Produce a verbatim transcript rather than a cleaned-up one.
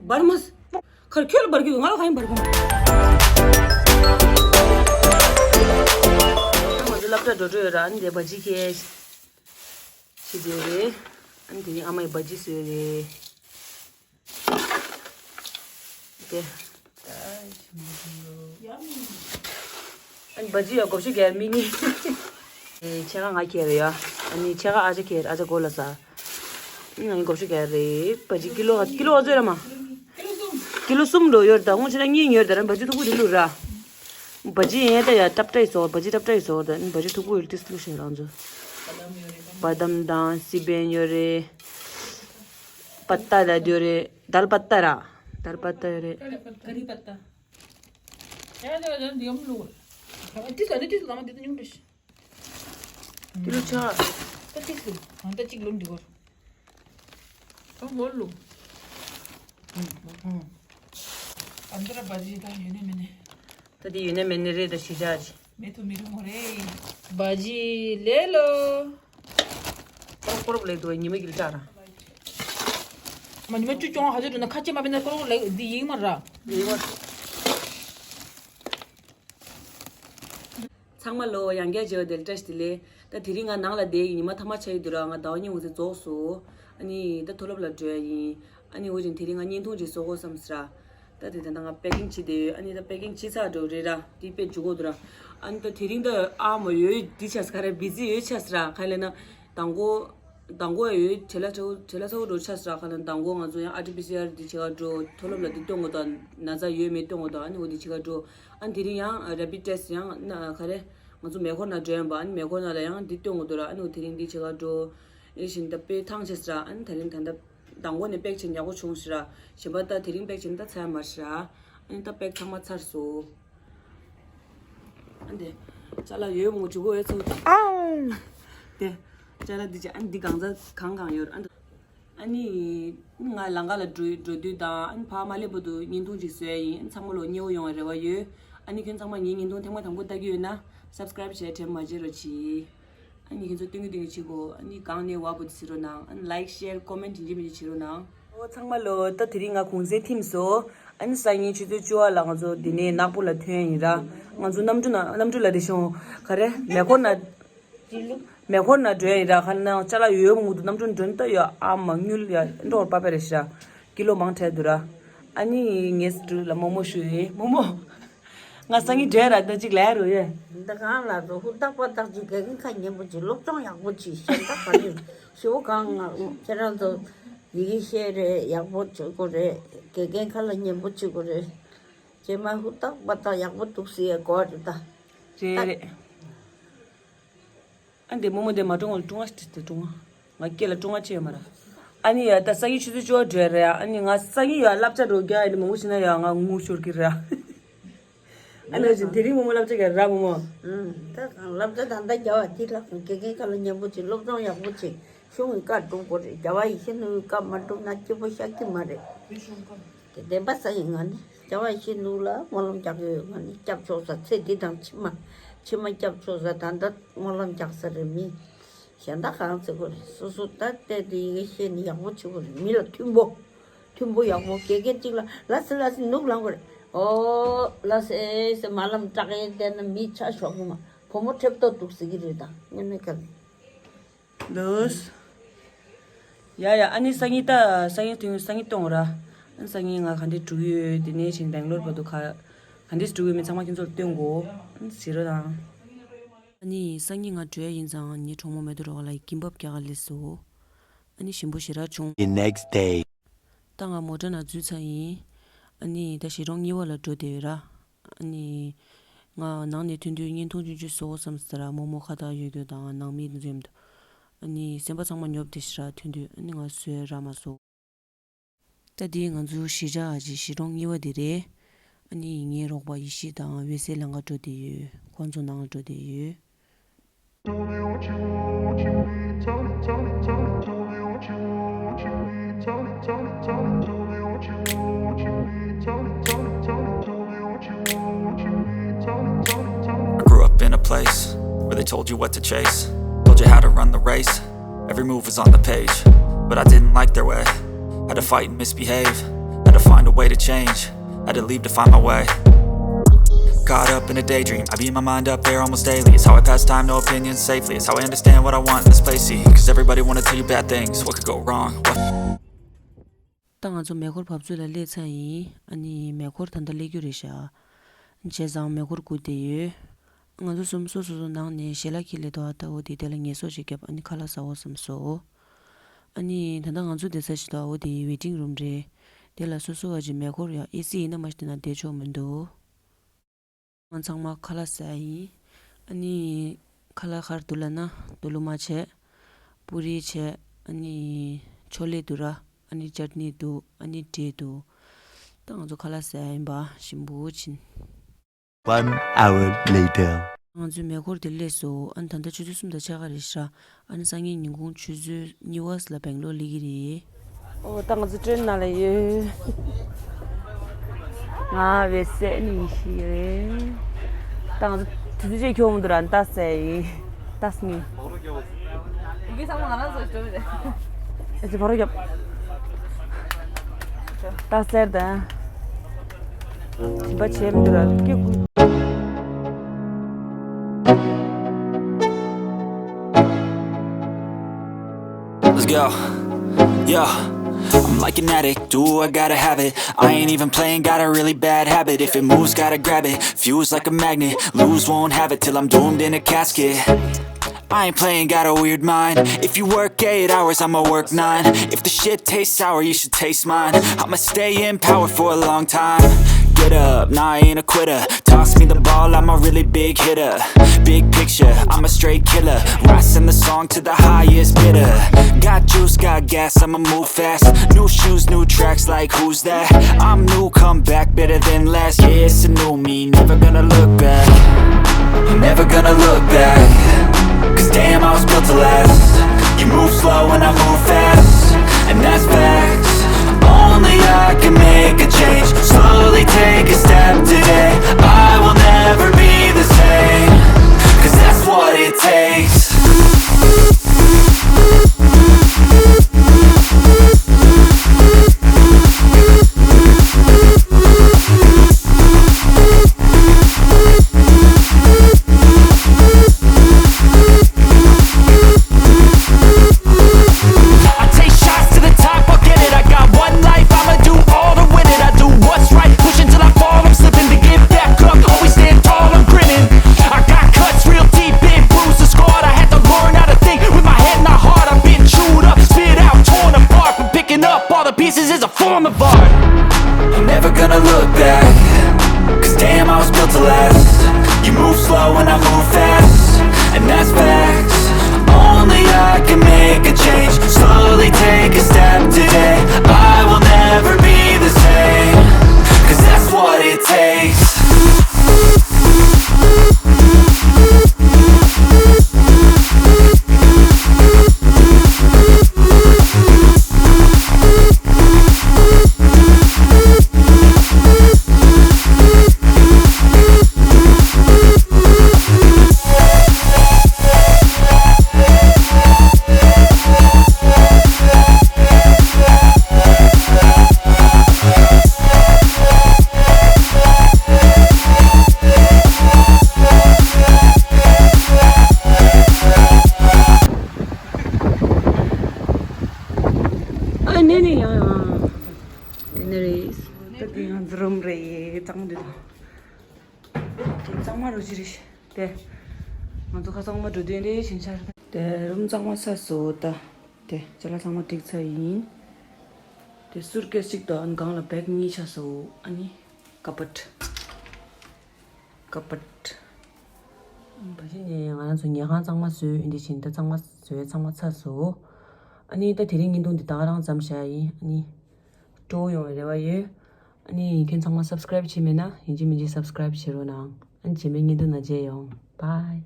འབར་མ། ཁར་ཁྱོད་ལ་འབར་གྱི་ཡོད། ང་ལ་གང་ཡིན་འབར་གྱི་མ། ང་ཚོ་སློབ་གྲྭ་འགྲོ་འགྲོ་ཡོད་ར། ཨ་ནི་དེ་བ་ཇི་ཁེ་ཤི་དེ་རེད། ཨ་ནི་དེ་ནི་ཨ་མའི་བ་ཇི་བཟོས་རེད། དེ། ཨ་ནི་བ་ཇི་ཡ་སྒོར་བཅུ་བརྒྱ་མི་གཉིས། ཨེ་ཕྱེད་ཀ་ང་ཁྱེར་ཡ། ཨ་ནི་ཕྱེད་ཀ་ཨ་ཅག་ཁྱེར། ཨ་ཅག་གོ་ལ་ས། ཨ་ནི་ང་གཉིས་སྒོར་བཅུ་བརྒྱ་རེད། བ་ཇི་ཀི་ལོ་ཀི་ལོ་བཟོས་ར་མ། ཀི་ལོ་གསུམ་འགྲོ་ཡོད་ད། སྔོན་ཆད་ན་གཉིས་ཡོད་ད་ར། བ་ཇི་མཐུག་པོ་དེ་བླུགས་ར། བ་ཇི་ཡན་ད་ཡ་ཏབ་ཏའི་བཟོ། བ་ཇི་ཏབ་ཏའི་བཟོ་ད། ཨ་ནི་བ་ཇི་མཐུག་པོ་ཡོད་དེ་བླུགས་ཤེས་རང་ཚོ། བ་དམ་དང་སི་པན་ཡོད་རེད། པ་ཏ་ད་ཡོད་རེད། དལ་པ་ཏ་ར། དལ་པ་ཏ་ཡོད་རེད། ཀ་རི་པ་ཏ། ཡ་ཡ་ཡ་འདི་ཡོམ་ལུ། ཏིས་ཨ་ནི་ཏིས་ལ་མ་འདི་ཏ་ཉུང་འདྲ་ཤི། ཏི་ལུ་ཆ། ཏ་ཏིས་ལུ། ཨ་ཏ་ཅིག་ལུ་འདི་གོ། ཨ་མོ་ལུ། ཨ་འདི་ར་བ་ཇི་ད་ཡོད་ནི་མེད་ནི། ད་དེ་ཡོད་ནི་མེད་ནི་རེད་ད་ཤི་ཆ་ཅི། མེད་དུ་མི་རུང་བ་རེད། བ་ཇི་ལེ་ལོ། ཀོ་རོབ་ཀོ་རོབ་ལེགས་འདུག་ཉི་མ་གིལ་ཀྲ་ར། མ་ཉི་མ་བཅུ་སྐྱོང་ཧ་ཅང་འགྲོ་ན་ཁ་ཆེ་མ་བེད་ན་ཀོ་རོབ་ལེགས་འདི་ཡིག་མ་ར། ཡིག་མ། ཚང་མ་ལོ་ཡང་བསྐྱར་མཇལ་བ་དེ་ལ་བཀྲ་ཤིས་བདེ་ལེགས། ད་དེ་རིང་ང་ནང་ལ་བསྡད་ཡིན། ཉི་མ་ཐ་མ་ཆགས་ཡི་འདུག་ར། ང་ཟླ་བ་གཉིས་འོང་ཚེ་རྫོགས་སོ། ཨ་ནི་ད་མཐོ་སློབ་ལ་འགྲོ་ཡ་ཡིན། ཨ་ནི་འོ་ཅིང་དེ་རིང་ང་བརྙན་ཐུང་ཅིག་བཟོ་དགོས་བསམ་སི་ར། ད་དེ་ད་ལྟ་ང་པེ་ཀིང་བྱེད་བསྡད་ཡོད། ཨ་ནི་ད་པེ་ཀིང་བྱེད་ཚར་འགྲོ་རེད་ར། དེ་དཔེ་འཇུག་གོ་འདུག་ར། ཨ་ནི་ད་དེ་རིང་ད་ཨ་མ་ཡོད་འདི་ཆགས་སི་ག་རེ་བི་ཛི་ཡོད་ཆགས་སི་ར། ག་ལེ་ན་དང་གོ། དང་གོ་ཡོད་བྱེད་ལ་ཚ་བོ་བྱེད་ལ་ཚ་བོ་འགྲོ་ཆགས་སི་ར། ག་ལེ་ན་དང་གོ་ང་ཚོ་ཡང་ཨར་ཊི་པི་སི་ཨར་འདི་བྱེད་ག་འགྲོ། མཐོ་སློབ་ལ་འདི་སྟོན་དགོས་དང་ན་ཚ་ཡོད་མེད་སྟོན་དགོས་དང་། ཨ་ནི་འོ་འདི་བྱེད་ག་འགྲོ། ཨ་ནི་དེ་རིང་ཡང་རེ་པིཌ་ཊེ་སི་ཡང་ན་ག་རེ། ང་ཚོ་མེ་འཁོར་ནང་འགྲོ་ཡོང་པ། ཨ་ནི་མེ་འཁོར་ནང་ལ་ཡང་འདི་སྟོན་དགོས་འདུག་ར། ཨ་ནི་འོ་དེ་རིང་འདི་བྱེད་ག་འགྲོ། ཨེ་བཞིན་ད་དཔེ་ཐང་ཆད་སི་ར། ཨ་ནི་ད་རིང་ད་ལྟ་མདང་དགོང་ནས་པེག་བྱས་ཡག་པོ་བྱུང་ཟེར་ར། གཞན་པ་ད་དེ་རིང་པེག་བྱས་ན་ད་ཚར་མ་རེད་ཤག་ཨ་ནི་ད་པེག་ཚང་མ་ཚར་སོང་། ཨ་འདི་ཅ་ལག་ཡོད་མོ་འཇུག་གོ་ཨེ་ཚོ། ཨང་། དེ་ཅ་ལག་འདི་ཅ་ཨ་འདི་གང་ཚ་གང་གང་ཡོད་ཨ་འདི། ཨ་ནི་ང་ལམ་ཁ་ལ་འགྲོ་འགྲོ་དུས་དང་ཨ་ནི་ཕ་མ་སླེབས་པ་དུ་བརྙན་ཐུང་ཅིག་བཟོས་ཡིན། ཨ་ནི་ཚང་མ་ལོ་མཉེས་པོ་ཡོང་བའི་རེ་བ་ཡོད། ཨ་ནི་ཁྱོད་ཚང་མ་ངའི་བརྙན་ཐུང་ཐེངས་མ་དང་པོ་ལྟ་གི་ཡོད་ན་སབ་སི་ཀ་རེབ་བྱས་དྲན་མ་བརྗེད་རོགས་གྱིས། ཨ་ནི་ཁྱེད་ཚོ་སྟོན་གི་སྟོན་གི་བྱེད་དགོས། ཨ་ནི་གང་ནས་བ་བུ་དེ་བྱེད་རོགས་གནང་། ཨ་ནི་ལའིག་ཤེར་ཀོ་མེན་ཊི་ཡིན་གཅིག་མིན་གཅིག་བྱེད་རོགས་གནང་། ཨོ་ཚང་མ་ལོ། ད་དེ་རིང་ང་གུང་སེང་ཐིམ་སོང་། ཨ་ནི་སང་ཉིན་ཆུ་ཚོད་བཅུ་པ་ལ་ང་ཚོ་འདི་ནས་ནག་པོ་ལ་ཐོན་ཡིན་ར། ང་ཚོ་གནམ་གྲུ་ན་གནམ་གྲུ་ལ་དེ་ཤོང་ག་རེ་མེ་འཁོར་ན་མེ་འཁོར་ན་འགྲོ་ཡིན་ར། ཁ་ན་ཅ་ལག་ཡོད་མང་པོ་འདུག་གནམ་གྲུ་འགྲོ་ནི་ད་ཡོད་ཨ་མ་དངུལ་ཡ་འགྲོ་བར་པ་པ་རེད་ཤག་ཀི་ལོ་མང་དྲགས་འདུག་ར། ཨ་ནི་ངས་སི་ཀྲུ་ལ་མོག་མོག་ཞུ་ཡིན་མོག་མོག་ང་སང་ཉིན་འགྲོ་ཡ་ར་ད་ཅིག་ལས་རོ་ཡེ། འདི་གང་ལ་ཚོ་ཧུར་ཐག་པ་ཐག་ཅིག་དགེ་རྒན་ཁ་ཉན་པོ་ཅིག་སློབ་སྦྱོང་ཡག་པོ་ཅིག་གཞན་དག་ག་རེ་ཞུ་གང་ང་ཁྱེད་རང་ཚོ་ཡི་གེ་ཤེས་རེད་ཡག་པོ་བྱེད་དགོས་རེད། དགེ་རྒན་ཁ་ལ་ཉན་པོ་བྱེད་དགོས་རེད། རྗེས་མ་ཧུར་ཐག་པ་ཐག་ཡག་པོ་འདུག་སེ་ཡ་གོ་རེད་ད། རེད་རེད། ཨ་འདི་མོ་མོ་འདི་མ་ཀྲུང་བ་ལ་ཀྲུང་བ་ཞིག་དེ་ཀྲུང་བ། ང་སྐད་ལ་ཀྲུང་བ་ཅི་ཡོད་མ་ར། ཨ་ནི་ཡ་ད་སང་ཉིན་ཆུ་ཚོད་བཅུ་པ་འགྲོ་ཡ་རེད་ཡ། ཨ་ནི་ང་སང་ཉིན་ཡ་བསླབ་བྱ་འགྲོ་རྒྱ་ཡ་ནི་མང་པོ་ཞིག་ན་ཡ་ང་ངུ་ཤོར་གི་རེད་ཡ། ཨ་ནི་ཅི་དེ་རིང་མོ་མོ་བསླབ་བྱ་ག་ར་མོ་མོ། ཨུམ། ད་གང་བསླབ་བྱ་ད་ལྟ་རྒྱ་བ་དེ་ལ་དགེ་རྒན་ཁ་ལ་ཉན་པོ་ཅིག་སློབ་སྦྱོང་ཡག་པོ་ཅིག་གཞུང་གི་བཀའ་སྒྲུབ་དགོས་རེད། རྒྱ་བ་ཡིག་ཤེས་ནུས་བཀའ་མ་སྒྲུབ་ན་སྐྱིད་པོ་ཤ་སྐྱིད་མ་རེད། དེ་བདེན་པ་ས་ཡིན་ང་ནི་རྒྱ་བ་ཡིག་ཤེས་ནུས་ལ་སྨོན་ལམ་རྒྱག་གི་ཡོད། ང་ནི་སྐྱབས་ཆོག་ས་ཚེ་འདི་དང་ཕྱི་མ་ཕྱི་མ་སྐྱབས་ཆོག་ས་ད་ལྟ་སྨོན་ལམ་རྒྱག་ས་རེད་མི། གཞན་དག་གང་བྱེད་དགོས་རེད། སོ་སོ་ད་བལྟས་ཏེ་ཡི་གེ་ཤེས་ནི་ཡག་པོ་བྱེད་དགོས་རེད། མི་ལ་མཐུན་པོ་མཐུན་པོ་ཡག་པོ་དགེ་རྒན་གཅིག་ལ་ལ་སི་ལ་སི་ནུག་ལངས་དགོས་རེད། ཨོ་ལ་སི་ཨེ་སི་མ་ལམ་སྐྲག་ཨེ་བལྟས་ན་མི་ཆ་ཞོག་གི་མ་བུ་མོ་ཁྲེབ་ཏོ་འདུག་ཟེར་གི་རེད་ད་དངོས་གནས་ག་ལེ། ལོས། ཡ་ཡ་ཨ་ནི་སང་ཉིན་ད་སང་ཉིན་དུས་སང་ཉིན་གཏོང་ར། ཨ་ནི་སང་ཉིན་ང་ག་འདྲས་འགྲོ་གི་ཡོད་དེ་ནས་བྱིན་སྦེང་ལོར་བར་དུ་ག་ག་འདྲས་འགྲོ་གི་ཡོད་མིན་ཚང་མ་ཁྱེད་ཚོར་སྟོན་གོ་ཨ་ནི་ཟེར་རོ་དང་། ཨ་ནི་སང་ཉིན་ང་འགྲོ་ཡ་ཡིན་ཙང་ངའི་གྲོགས་མོ་མེ་ཏོག་རོ་བ་ལ་ཡི་གིམ་པབ་རྒྱག་ག་སླེབས་སོང་། ཨ་ནི་ཞིམ་པོ་ཞེ་དྲག་བྱུང་། The next day. ད་ང་མོ་ཊ་ནང་འཛུལ་ཚར་ཡིན། ཨ་ནི་ད་གཞིས་གྲོང་གཉིས་པ་ལ་འགྲོ་བསྡད་ཡོད་ར། ཨ་ནི་ང་ནང་ནས་ཐོན་དུས་བརྙན་ཐུང་ཆུང་ཆུང་བཟོ་དགོས་བསམ་ཟེར་ར། མོག་མོག་ཁ་བཏགས་ཡོད་རྒྱུ་དང་ནང་མི་འཛོམས་འདུག་ཨ་ནི་སེམས་པ་ཚང་མ་ཉོབ་བསྡད་ཤག་ར་ཐོན་དུས། ཨ་ནི་ང་བཟོས་རག་མ་སོང་། ད་འདི་ང་ཚོ་གཞིས་ཆགས་ཨ་ཅེ་གཞིས་གྲོང་གཉིས་པ་དེ་རེད། ཨ་ནི་ངའི་རོགས་པ་ཡེ་ཤེས་དང་འོད་ཟེར་ལམ་ཁ་འགྲོ་བསྡད་ཡོད། ཁོང་ཚོ་ནང་ལ་འགྲོ་བསྡད་ཡོད། I grew up in a place where they told you what to chase, told you how to run the race. Every move was on the page, but I didn't like their way. Had to fight and misbehave. Had to find a way to change, had to leave to find my way. Caught up in a daydream, I beat my mind up there almost daily. It's how I pass time, no opinions safely. It's how I understand what I want in this place. See, cause everybody wanna tell you bad things. What could go wrong? What? ད་ང་ཚོ་མེ་འཁོར་བབས་ཚུགས་ལ་སླེབས་ཚར་ཡིན། ཨ་ནི་མེ་འཁོར་ད་ལྟ་སླེབས་རྒྱུ་རེད་ཤག་བྱས་ཙང་མེ་འཁོར་སྒུག་བསྡད་ཡོད། ང་ཚོ་གསུམ་སོ་སོ་སོ་ནང་ནས་ཞལ་ལག་འཁྱེར་སླེབས་འདུག་ཨ་ད་འོ་དེ་དེ་ལ་ངལ་གསོ་ཅིག་བརྒྱབ། ཨ་ནི་ཁ་ལག་ཟ་འོ་བསམ་སོང་། ཨ་ནི་ད་ལྟ་ང་ཚོ་བསྡད་ས་ཞིག་འདུག་འོ་དེ་ཝེ་ཊིང་རུམ་རེད། དེ་ལ་སོ་སོ་བ་ཅིག་མེ་འཁོར་ཡང་ཨེ་སི་ཡིན་ན་མ་གཏོགས་ན་བསྡད་ཆོག་མི་འདུག་ང་ཚང་མ་ཁ་ལག་ཟ་ཡིན། ཨ་ནི་ཁ་ལག་ག་རེ་འདུག་ལབ་ན་དོ་ལུ་མ་བྱས། པུ་རི་བྱས། ཨ་ནི་ཆོ་ལེ་འདུག་ར། ཨ་ནི་ཅར་ནི་འདུག་ཨ་ནི་འབྲས་འདུག་ད་ང་ཚོ་ཁ་ལག་ཟ་ཡིན་པ་ཞིམ་པོ་ཕྱིན། One hour later. ང་ཚོའི་མེ་འཁོར་དེ་སླེབས་སོང་། ཨ་ནི་ད་ལྟ་ཆུ་ཚོད་གསུམ་དང་ཕྱེད་ཀ་རེད་ཤག་ཨ་ནི་སང་ཉིན་ཉིན་གུང་ཆུ་ཚོད་གཉིས་པ་ལ་སྦེང་ལོར་སླེབས་ཀྱི་རེད། ཨོ་ད་ང་ཚོ་ཊེན་ནང་ལ་ཡོད། ང་བེ་སེ་ནི་ཤི་རེད། ད་ང་ཚོ་དུས་ཚོད་ཅིག་འཁྱོག་མི་འདུག་ར་ད་སེ་ཡིན། ད་སེ་ངེ་ཨེ་ཅི་བ་རོ་རྒྱབ། ད་སེར་ད། ཞིམ་པ་བྱས་མི་འདུག་ར་སྐྱེ་དགུ། Let's go. Yeah. I'm like an addict, do I gotta have it. I ain't even playing, got a really bad habit. If it moves, gotta grab it. Fuse like a magnet, lose, won't have it till I'm doomed in a casket. I ain't playing, got a weird mind. If you work eight hours, I'ma work nine. If the shit tastes sour, you should taste mine. I'ma stay in power for a long time. Get up, nah, I ain't a quitter. Toss me the ball, I'm a really big hitter. Big picture, I'm a straight killer. Rising the song to the highest bidder. Got juice, got gas, I'ma move fast. New shoes, new tracks, like who's that? I'm new, come back better than last. Yeah, it's a new me, never gonna look back. I'm never gonna look back. Cause damn, I was built to last. You move slow and I move fast, and that's facts. Only I can make a change. Slowly take a step today. I will never be the same. Cause that's what it takes. I take shots to the top, I'll get it. I got one life, I'ma do all to win it. I do what's right, pushing till I fall. I'm slipping to get back up. Always stand tall, I'm grinning. I got cuts real deep, been bruised and scarred. I had to learn how to think with my head and my heart. I've been chewed up, spit out, torn apart. But picking up all the pieces is a form of art. I'm never gonna look back. Cause damn, I was built to last. You move slow and I move fast, and that's facts. Only I can make a change. Slowly take a step today. I will never be the same. Cause that's what it takes. ཨ་ནི་ནི་ཡང་ཡང་དེ་ནི་རེད། ད་དེ་ཡང་འཛུམ་རེད་ཡེ་གཙང་མ་འདུག་དེ་གཙང་མ་རུ་ཅི་རེད། དེ་ང་ཚོ་ཁ་གཙང་མ་འགྲོ་དུས་འདི་བཞིན་ཆར། དེ་རུམ་གཙང་མ་ཚར་སོང་ད། དེ་ཅ་ལག་ཚང་མ་བསྒྲིགས་ཚར་ཡིན། དེ་སུར་ཀེས་གཅིག་དང་སྒང་ལ་བེག་གཉིས་ཆགས་སོང་། ཨ་ནི་ཀ་པཊ། ཀ་པཊ། ཕ་གི་ནས་ང་རང་ཚོ་ཉལ་ཁང་གཙང་མ་བཟོས་ཡིན། དེ་བཞིན་ད་གཙང་མ་བཟོས་ཚང་མ་ཚར་སོང་། ཨ་ནི་ད་དེ་རིང་བརྙན་ཐུང་འདི་ད་ག་རང་མཚམས་བཞག་ཡིན། ཨ་ནི་སྤྲོ་པོ་ཡོང་བའི་རེ་བ་ཡོད། ཨ་ནི་ཁྱེད་ཚང་མ་སབ་སི་ཀ་རེབ་བྱས་མེད་ན་ཡིན་གཅིག་མིན་གཅིག་སབ་སི་ཀ་རེབ་བྱེད་རོགས་གནང་། ཨ་ནི་རྗེས་མའི་བརྙན་ཐུང་ནང་མཇལ་ཡོང་། བྷའི།